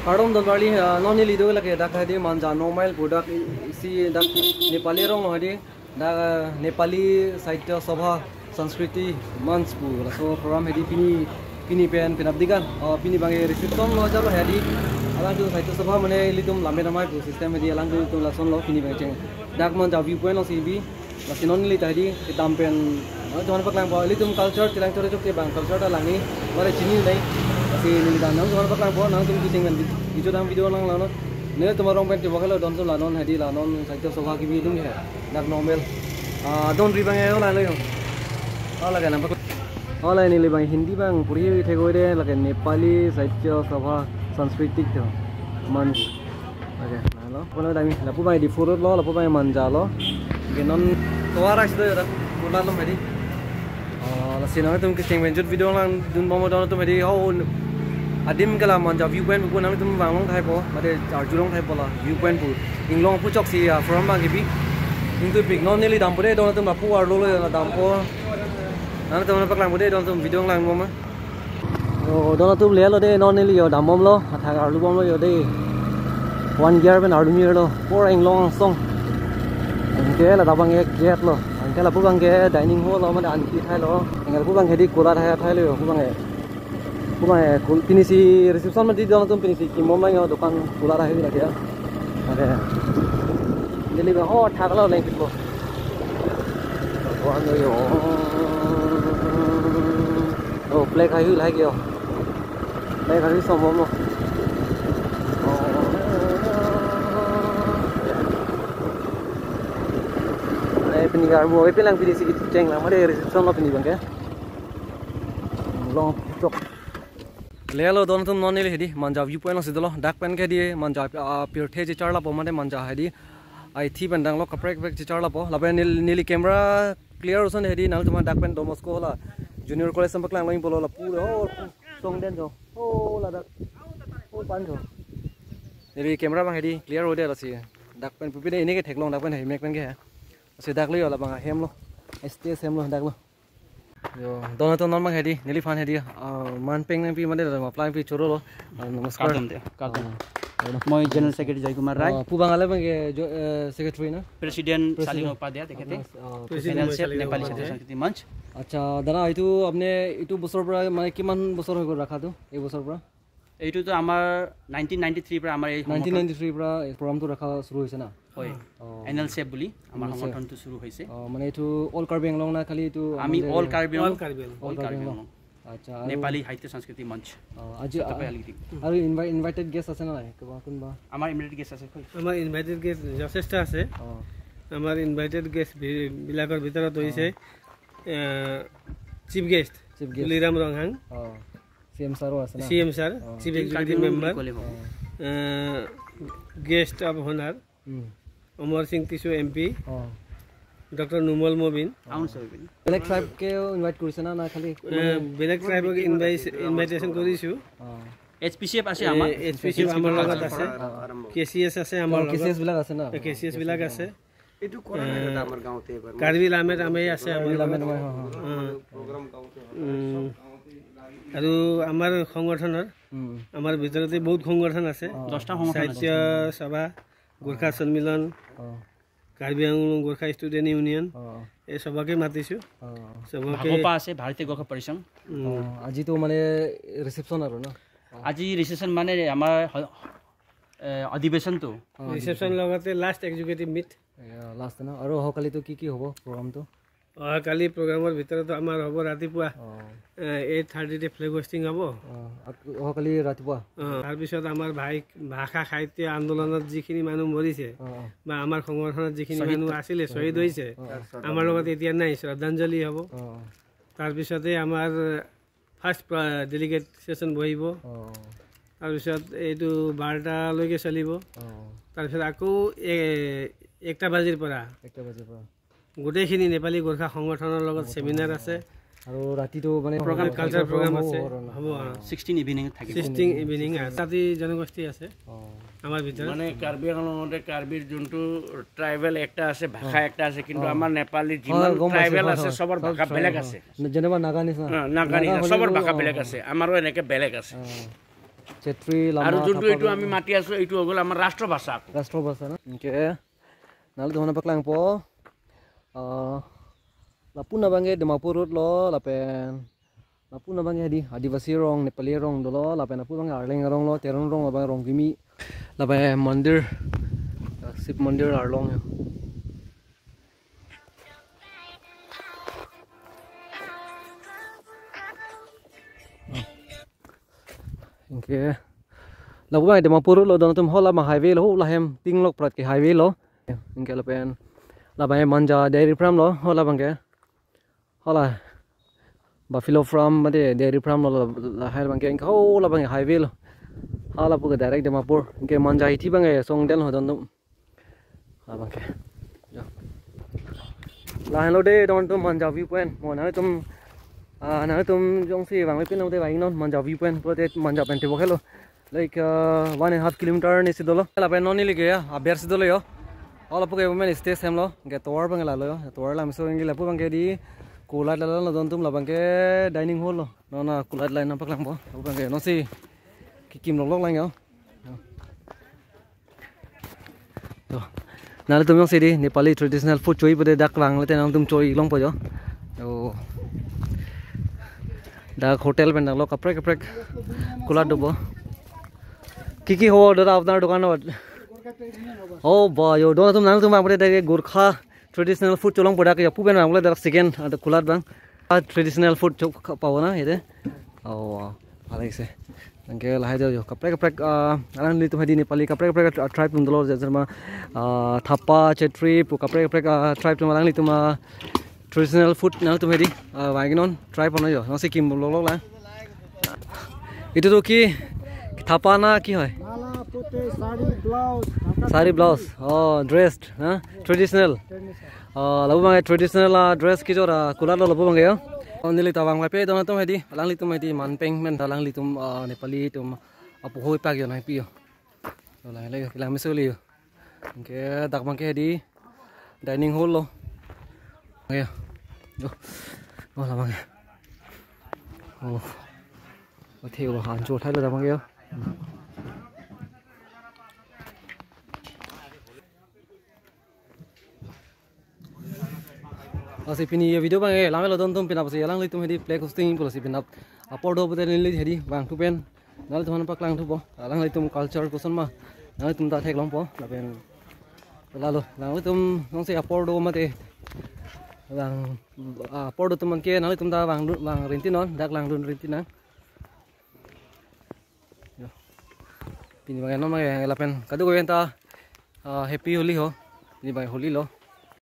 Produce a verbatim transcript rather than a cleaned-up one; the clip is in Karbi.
Kardom donbarli, ah, non neli do lake dak hadi Manja Nongmail pu dak isi dak Nepali arong lo hadi dak, ah, Nepali Sahitya Sabha Sanskriti Manch pu laso program hadi pini, pini pen penap digan, ah, pini abang reception lo jalo hadi alangtum Sahitya Sabha mane ilitum lammet amei pu system hadi alangtum lason lo pini abang cheng dak Manja view point lo si bi. Lasi non neli ta hadi kedam pen nangtumphan paklangpo, ilitum culture chelang chore chok ke bang culture ta langni mare chini nai. Lasi neli ta nangtumphan paklangpo, nangtum kecheng pen video dam video nang langnon. Netum arong pen tibok helo don atum la non hadi la non Sahitya Sabha kebi dun he. Dak Nongmail. Ah, don ri abang e la lo yo. Oh, lake nang pak. Oh, la neli abang Hindi abang puri thek-oi de lake Nepali Sahitya Sabha Sanskriti Manch. Oke, nah lo, kono dami, lapu abang Diphu Road lo, lapu abang Manja lo. Oke, non tovar ais do ya, kulat lo hadi. Oh, lasi nangtum kecheng pen jut video langdun bom don atum hadi, oh, adim ke la Manja view point pu nangtum vanglong thaipo, mate arjulong thaipo la view point pu. Inglong pu chok si, ah, program abang kebi. Ingtu pik non neli dampo de don atum lapu arlo lo ya dampo. Nangtum paklangpo de don atum video lang bom ma. Yo, don atum le lo de, non neli yo dam bom lo, athak arlu bom lo yo de. One gear pen arlu mir lo, pura inglong angsong. Anke ladak abang ke gate lo, anke lapu abang ke dining hall lo, mane anke thai lo. Anke lapu abang ke di kulat thai thai lo yo, pu abang ke. Pu abang ke kul-, pini si reception mati don atum pini si kim bom lang yo, dukan kulat thai lake ya. Oke. Neli abang ho thak lo leng pitpo. Kuan lo yo. Oh, flag hai hui lake yo. Flag hai hui som bom lo. Eh, pini garbo, eh, pelang pini si cheng lang, mare reception lo pini abang ke. Long chok. Le lo don atum non neli hadi, Manja view point lo si dolo, dak pen ke di Manja, ah, pirthe chechar lapo mane Manja hadi. Ai thi pen dang lo kaprek prek chechar lapo, lapen nel-, neli camera clear ason hadi nangtum dak pen Don Bosco la Junior College ason paklang lo ingpo lo lapu, oh, song den jo, oh, ladak, oh, pan jo. Neli camera abang hadi clear oi de lasi, dak pen pupi de ini ke theklong dak pen hadi mek pen ke. Lasi dak lo yo labang hem lo, S T S hem lo dak lo. Yo, don atum non abang hadi, neliphan hadi, ah, man peng nangpi mane la, ma plang pi choro lo. Ah, namaskar. Kardom de, kardom. Ah, মই General Secretary জয় কুমাৰ ৰায়। Ah, pu abang ale abang ke jo, eh, secretary na? President President. চালিন উপাধ্যায় তেখেতে। Ah, ah, President N L C F, মই চালিন Nepali উপাধ্যায়। ছাত্ৰ সংস্কৃতি মঞ্চ। আচ্ছা, দাদা, এইটো আপুনি এইটো বছৰৰ পৰা মানে কিমান বছৰ হৈ গ'ল ৰখাটো? এই বছৰৰ পৰা? এইটোতো আমাৰ নাইনটিন নাইনটি থ্ৰীৰ পৰা আমাৰ এই সংগঠন নাইনটিন নাইনটি থ্ৰীৰ পৰা এই প্ৰগ্ৰামটো ৰখা চুৰু হৈছে না? হয়। অ। এন এল চি এফ বুলি আমাৰ এন এল চি এফ। সংগঠনটো চুৰু হৈছে। অ, মানে এইটো অল কাৰ্বি আংলং না খালি এইটো আমি আমাৰ অল কাৰ্বি আংলং, অল কাৰ্বি আংলং। অল কাৰ্বি আংলং। আচ্ছা, আৰু নেপালী সাহিত্য সংস্কৃতি মঞ্চ। অ, আজি, চুকাফা আ-, আলি দিম। আৰু ইনভাই-, ইনভাইটেড গেষ্ট আছে নে নাই? কোনোবা, কোনোবা? আমাৰ ইনভাইটেড গেষ্ট আছে, হয়। আমাৰ ইনভাইটেড গেষ্ট যথেষ্ট আছে। অ। আমাৰ ইনভাইটেড গেষ্ট বি-, বিলাকৰ ভিতৰত অ। হৈছে, এ, chief guest chief guest. Tuliram Ronghang. অ। চি এম ছাৰো আছে না? চি এম ছাৰ, অ। Chief team executive Karbi Anglong member. বুলি ক'লে হ'ব। অ। এ, guest of honour, um. Amar Singh Tisso M P, অ। ডক্টৰ নুমল মবিন। আউন চবিন। বেলেগ ট্ৰাইবকেও ইনভাইট কৰিছে না, না খালি এ, মানে বেলেগ ট্ৰাইবক ইনভাইট-, ইনভাইটেশ্যন কৰিছো। অ। এইচ পি চি এফ আছে এ, আমাৰ। এইচ পি চি এফ আমাৰ লগত আছে। অ। কে চি এছ আছে আমাৰ অ, লগত। কে চি এছ বিলাক আছে না? এ, কে চি এছ বিলাক আছে। এইটো কৰা নাই দাদা, আমাৰ গাঁৱতে এবাৰ। কাৰ্বি লামেত আমি আছে আমাৰ কাৰ্বি লামেত, লগত। হয়, হয়, হয়। অ। উম। আৰু আমাৰ সংগঠনৰ, উম। আমাৰ ভিতৰতে বহুত সংগঠন আছে। অ। দহটা সংগঠন আছে। সাহিত্য সভা, গোৰ্খা সন্মিলন, অ। কাৰ্বি আংলং গোৰ্খা ষ্টুডেণ্ট ইউনিয়ন, অ। এই সভাকে মাতিছো। অ। সভাকে ভাগোপা আছে, ভাৰতীয় গোৰ্খা পৰিষদ। উম। অ, আজিতো মানে ৰিচেপশ্যন আৰু ন? অ। আজি ৰিচেপশ্যন মানে আমাৰ হ-, এ, অধিৱেশনটো। অ, ৰিচেপশ্যন লগতে লাষ্ট এক্সিকিউটিভ মিট। এয়া, লাষ্ট ন? আৰু অহাকালিতো কি কি হ'ব প্ৰগ্ৰামটো? অহাকালি প্ৰগ্ৰামৰ ভিতৰত আমাৰ হ'ব ৰাতিপুৱা, অ। এ, এইট থাৰ্টিতে ফ্লেগ হোষ্টিং হ'ব। অ, আক-, অহাকালি ৰাতিপুৱা? অ, তাৰপিছত আমাৰ ভাই-, ভাষা সাহিত্য আন্দোলনত যিখিনি মানুহ মৰিছে অ, অ। বা আমাৰ সংগঠনত যিখিনি শ্বহীদ। মানুহ আছিলে, অ, শ্বহীদ অ, হৈছে, অ, অ। আমাৰ লগত এতিয়া নাই, শ্ৰদ্ধাঞ্জলি হ'ব। অ, অ। তাৰপিছতে আমাৰ ফাৰ্ষ্ট প্ৰ-, ডেলিগেট ছেছন বহিব। অ। তাৰপিছত এইটো বাৰটালৈকে চলিব। অ। তাৰপিছত আকৌ এ-, একটা বাজিৰ পৰা একটা বাজিৰ পৰা। গোটেইখিনি নেপালী গোৰ্খা সংগঠনৰ লগত সংগঠনৰ চেমিনাৰ আছে। আৰু ৰাতিটো মানে প্ৰগ্ৰাম, কালচাৰ কালচাৰ প্ৰগ্ৰাম প্ৰগ্ৰামো আছে। হ'ব আৰু ন? হ'ব আৰু। ছিক্সটিন ইভিনিং থাকিব। ছিক্সটিন ইভিনিং আছে। জাতি জনগোষ্ঠী আছে অ। আমাৰ ভিতৰত। মানে কাৰ্বি আংলঙতে কাৰ্বিৰ যোনটো ট্ৰাইবেল একটা আছে, ভাষা অ। একটা আছে, কিন্তু অ। আমাৰ নেপালী হয়, যিমান গম পাইছোঁ, ট্ৰাইবেল হয়, আছে, হয়। চবৰ চব ভাষা চব বেলেগ হয়। আছে। যেনেবা নাগা নিচিনা। অ, নাগা নাগা নিচিনা, হ'লেও চবৰ ভাষা অ, বেলেগ অ। আছে, আমাৰো এনেকে বেলেগ আছে। অ। Chetri, Lama, আৰু যোনটো Thapa এইটো আমি মাতি আছো, এইটো হৈ গ'ল আমাৰ ৰাষ্ট্ৰভাষা। ৰাষ্ট্ৰভাষা na? Anke nanglitum aphan paklangpo. Ah, lapu abangke Dimapur Road lo, lapen lapu abangke hedi Adivasi rong, Nepali rong dolo, lapen lapu abangke Arleng arong lo, Teron rong, labang rong kimi, lapen mandir, ah, Shiv mandir arlong ya. Anke lapu abang Dimapur lo, don atum, hala abang highway lo, hala hem Tinglok Prat ke highway lo. Anke lapen labang Manja Dairy Farm lo, hala abangke, hala Buffalo Farm mate Dairy Farm lo, la, lahai abangke, anke hala abang highway lo. Hala pu ke direct Dimapur. Anke Manja hithi abangke song den lo don atum. Labangke. Jo. Lahenlo de don atum Manja view point. Mo nanglitum, ah, nanglitum jongsi vangve pin lo de vangnon Manja view point. Pulote Manja pen tibok helo. Like, uh, one and a half kilometer ni si dolo. Lapen non neli ke ya, aber si dolo yo. Hala pu ke women stage hem lo. Anke tovar abang lalo yo. Tovar lam so anke lapu abangke hedi kulat lalo don atum, labangke dining hall lo. Non kulat line nangpaklangpo. Lapu abangke non si kekim loklok lang yo. To, nanglitum jongsi hedi Nepali traditional food choi pute dak vanglote nangtum choi longpo jo. To, dak hotel pen dak lo kaprek kaprek kulat dopo. Ki ki hobo dada apnar dokan? Oh ba jo, don atum, nangtum vang pute dak Gorkha traditional food cholongpo dak ya, pu pen vanglo dak second ada kulat abang. Ah, traditional food chok ka pavo na ede. Oh, wow. Alai se. Anke lahai jo jo. Kaprek kaprek, ah, alanglitum hedi Nepali kaprek kaprek, ah, tribe atum dolo, jat jat ma, ah, Thapa, Chetri pu kaprek kaprek, ah, tribe atum alanglitum, ah, traditional food nangtum hedi, ah, vangnon, try ponnon jo. Non si kim loklok lang. Itu to ki Thapa na ki hoi? Mala, puti, sari, blouse, Dhaka Sari, blouse. Oh, dressed, ha? Traditional. Traditional. Oh, lapu abangke traditional, ah, dress kejor, ah, kulat lo lapu abangke yo. Oh, neli ta vangve pe don atum hedi, alanglitum hedi manpeng pen ta alanglitum, ah, Nepali atum apo hoi pak yo nangpi yo. To lang le yo, lang meso le yo. Anke dak abangke hedi dining hall lo. Anke yo. Jo. Oh, labangke. Oh. Athe lo han cho thai lo dak abangke yo. Lasi pini video abangke lang lo don atum, penap si alanglitum hedi flag hoisting pulo si penap apor do pute neli hedi vangthu pen nanglitum aphan paklang thupo, alanglitum culture koson ma nanglitum ta theklongpo, lapen lalo nanglitum jongsi apor do mate lang, ah, apor do atum anke nanglitum ta vang, vang rinti non, dak langdun rinti nang. Yo. Pini abangke non abangke lapen kadokave ta, ah, Happy Holi ho. Pini abangke Holi lo.